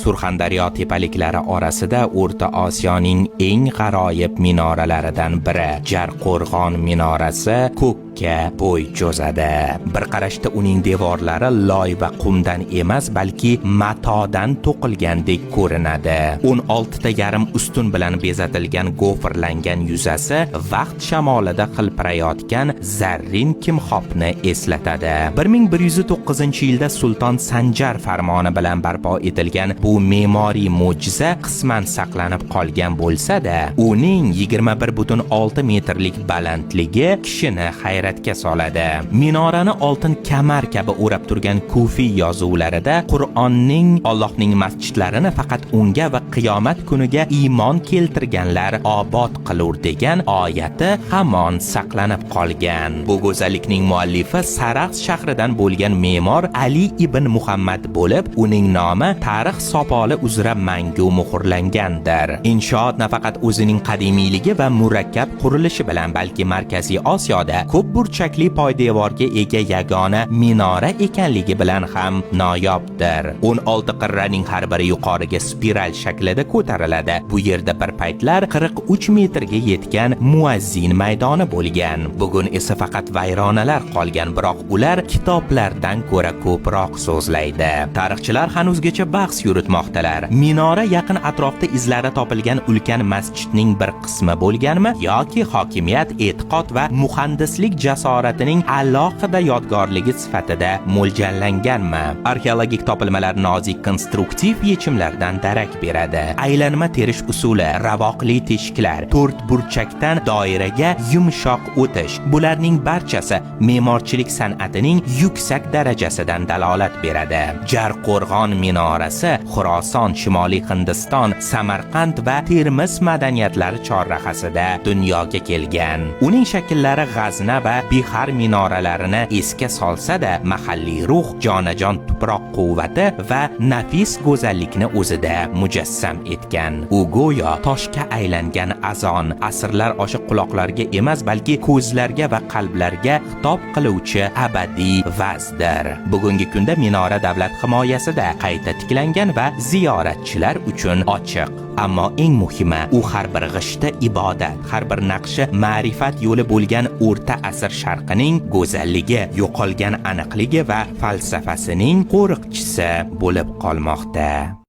Surxondaryo tepaliklari orasida O'rta Osiyoning eng g'aroyib minoralaridan biri Jarqo'rg'on minorasi ko'kka bo'y cho'zadi. Bir qarashda uning devorlari loy va qumdan emas, balki matodan to'qilgandek ko'rinadi. 16 ta yarim ustun bilan bezatilgan gofrlangan yuzasi vaqt shamolida hilpirayotgan zarrin kimxobni eslatadi. 1109-yilda Sulton Sanjar farmoni bilan barpo etilgan bu me'moriy mo'jiza qisman saqlanib qolgan bo'lsa-da, uning 21,6 metrlik balandligi kishini hayratga soladi. Minorani oltin kamar kabi o'rab turgan kufiy yozuvlarida Qur'onning "Allohning masjidlarini faqat unga va qiyomat kuniga iymon keltirganlar obod qilur" degan oyati hamon saqlanib qolgan. Bu go'zallikning muallifi Saraxs shahridan bo'lgan me'mor Ali ibn Muhammad bo'lib, uning nomi tarix sopoli uzra mangu muhrlangandir. Inshoot nafaqat o'zining qadimiyligi va murakkab qurilishi bilan, balki Markaziy Osiyoda ko'p burchakli poydevorga ega yagona minora ekanligi bilan ham noyobdir. 16 qirraning har biri yuqoriga spiral shaklida ko'tariladi. Bu yerda bir paytlar 43 metrga yetgan muazzin maydoni bo'lgan. Bugun esa faqat vayronalar qolgan, biroq ular kitoblardan ko'ra ko'proq so'zlaydi. Tarixchilar hanuzgacha bahs yuritmoqdalar. Minora yaqin atrofda izlari topilgan ulkan masjidning bir qismi bo'lganmi yoki hokimiyat, e'tiqod va muhandislik jasoratining alohida yodgorligi sifatida mo'ljallanganmi? Arxeologik topilmalar nozik konstruktiv yechimlardan darak beradi. Aylanma terish usuli, ravoqli teshiklar, to'rt burchakdan doiraga yumshoq o'tish — bularning barchasi me'morchilik san'atining yuksak darajasidan dalolat beradi. Jarqo'rg'on minorasi Xuroson, Shimoliy Hindiston, Samarqand va Termiz madaniyatlari chorrahasida dunyoga kelgan. Uning shakllari G'azna va Bihar minoralarini esga solsa-da, mahalliy ruh, jonajon tuproq quvvati va nafis go'zallikni o'zida mujassam etgan. U go'yo toshga aylangan azon, asrlar osha quloqlarga emas, balki ko'zlarga va qalblarga xitob qiluvchi abadiy va'zdir. Bugungi kunda minora davlat himoyasida qayta tiklangan va ziyoratchilar uchun ochiq. Ammo eng muhimi, u har bir g'ishti ibodat, har bir naqshi ma'rifat yo'li bo'lgan o'rta asr sharqining go'zalligi, yo'qolgan aniqligi va falsafasining qo'riqchisi bo'lib qolmoqda.